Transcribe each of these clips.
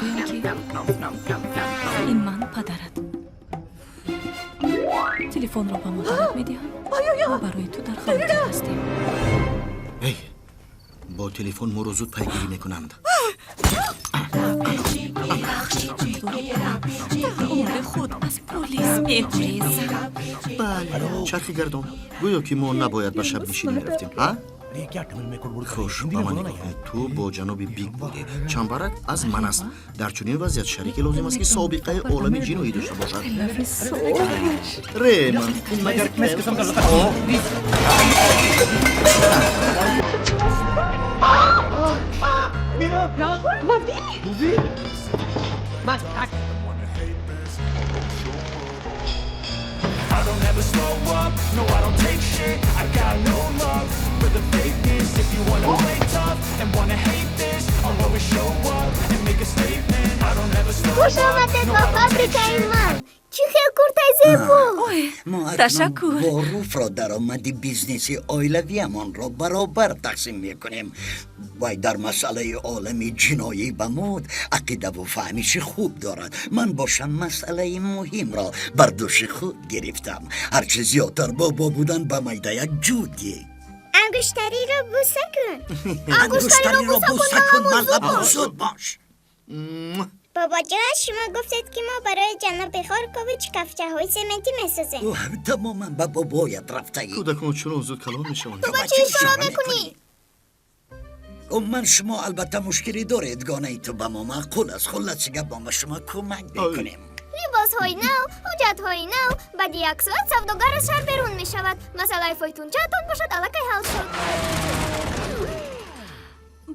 Мегӯям, ки ин ман, падарат. Телефонро ба модарат медиҳам. Мо барои ту дар хавотир ҳастем. Эй, бо телефон моро зуд пайгирӣ мекунанд. Умри худ аз полис мегурезам. Бале, чархи гардон. Гӯё ки мо набояд ба шабнишинӣ мерафтем, а? Хуш, ба ман нигоҳ кун. Ту бо ҷаноби Биг будӣ. Чамбарак аз ман аст. Дар чунин вазъият шарике лозим аст, ки собиқаи олами ҷиноӣ дошта бошад. Реман, ин магар Келс? О! I don't ever slow up, no, I don't take shit. I got no love for the fakeness. If you wanna play tough and wanna hate this, I'll always show up and make a statement. I don't ever slow Хуш up, омадед no, ба I don't take фабрикаи shit. Ман. Чӣ хел куртаи зебо! Ой, Мо акнун ташаккур. Боруфро даромади бизнеси оилавиамонро баробар тақсим мекунем. Вай дар масъалаи олами ҷиноӣ ба мод ақидаву фаҳмиши хуб дорад. Ман бошам, масъалаи муҳимро бар дӯши худ гирифтам. Ҳарчи зиёдтар бобо будан ба майдаяк ҷудӣ. Ангуштариро буса кун. Ангуштариро буса кун, малабон, зуд бош. Бобоҷон, шумо гуфтед, ки мо барои ҷаноби Хоркович кафчаҳои сементӣ месозем. Оҳ, тамоман ба бобоят рафтаӣ. Кӯдакон чунон зуд калон мешаванд. Ту ба чӣ ишора мекунӣ? Ман шумо албатта мушкилӣ доред. Гонаи ту ба мо маъқул аст. Хулласи гап, мо ба шумо кӯмак мекунем. Либосҳои нав, ҳуҷҷатҳои нав. Баъди як соат савдогар аз шаҳр берун мешавад. Масъалаи фойтунчаатон бошад, аллакай ҳал шуд.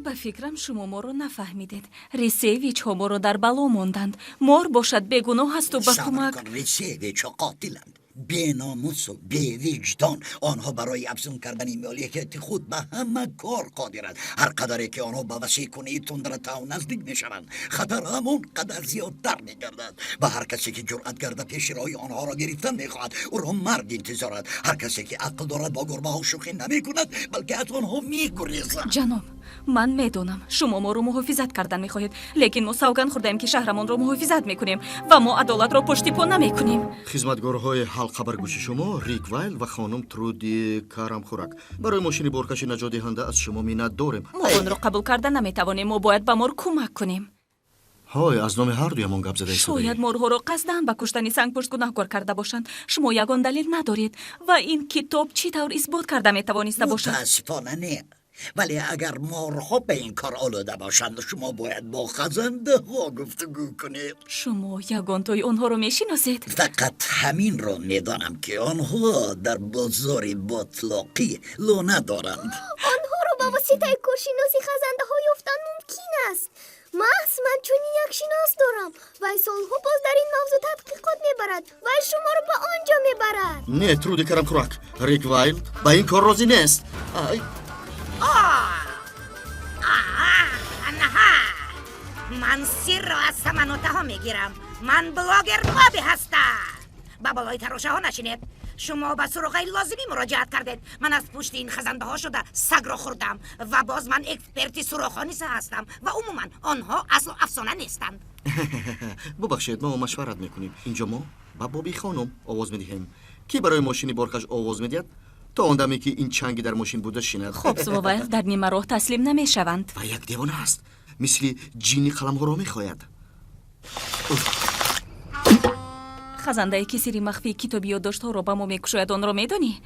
Ба фикрам, шумо моро нафаҳмидед. Рисевичҳо моро дар бало монданд. Мор бошад, бегуноҳ асту ба Сабр кӯмак кун. Рисевичҳо қотиланд, беномусу бевиҷдон. Онҳо барои афзун кардани моликияти худ ба ҳама кор қодиранд. Ҳар қадаре ки онҳо ба васеъкунии Тундратау наздик мешаванд, хатар ҳамон қадар зиёдтар мегардад. Ба ҳар касе ки ҷуръат карда пеши роҳи онҳоро гирифтан мехоҳад, ӯро марг интизорад. Ҳар касе ки ақл дорад, бо гурбаҳо шӯхӣ намекунад, балки аз онҳо мегурезад. Ҷаноб, ман медонам, шумо моро муҳофизат кардан мехоҳед, лекин мо савганд хӯрдаем, ки шаҳрамонро муҳофизат мекунем ва мо адолатро пуштипо намекунем. Хизматгорҳои ҳалқа бар гӯши шумо, Рик Вайл ва хонум Труди Карамхӯрак, барои мошини боркаши наҷотдиҳанда аз шумо миннат дорем. Мо онро қабул карда наметавонем. Мо бояд ба мор кӯмак кунем. Ҳой, аз номи ҳардуямон гап зада Шояд истодаӣ. морҳоро қасдан ба куштани сангпушт гунаҳкор карда бошанд. Шумо ягон далел надоред ва ин китоб чӣ тавр исбот карда метавониста бошад? Мутаассифона, не. Вале агар морҳо ба ин кор олуда бошанд, шумо бояд бо хазандаҳо гуфтугӯ кунед. Шумо ягонтои онҳоро мешиносед? Фақат ҳаминро медонам, ки онҳо дар бозори ботлоқӣ лона доранд. Онҳоро ба воситаи коршиноси хазандаҳо ёфтан мумкин аст. Маҳз ман чунин як шинос дорам. Вай солҳо боз дар ин мавзӯъ тадқиқот мебарад. Вай шуморо ба он ҷо мебарад. Не, Труди Карамхӯрак, Рик Вайлд ба ин кор розӣ нест. Ай! Анаҳа! Ман сирро аз саманотаҳо мегирам. Ман блогер Боби ҳастам. Ба болои тарошаҳо нашинед. Шумо ба суроғаи лозимӣ муроҷиат кардед. Ман аз пушти ин хазандаҳо шуда сагро хӯрдам ва боз ман эксперти сурохҳо низ ҳастам ва умуман онҳо аслу афсона нестанд. Бубахшед, мо машварат мекунем. Инҷо мо ба Боби хонум овоз медиҳем. Кӣ барои мошини боркаш овоз медиҳад, то он даме ки ин чанги дар мошин буда шинад? Хобс ва Вайлд дар нимароҳ таслим намешаванд. Ва як девона аст, мисли ҷинни қаламҳоро мехоҳад. Хазандае, ки сирри махфии китоби ёддоштҳоро ба мо мекушояд, онро медонӣ?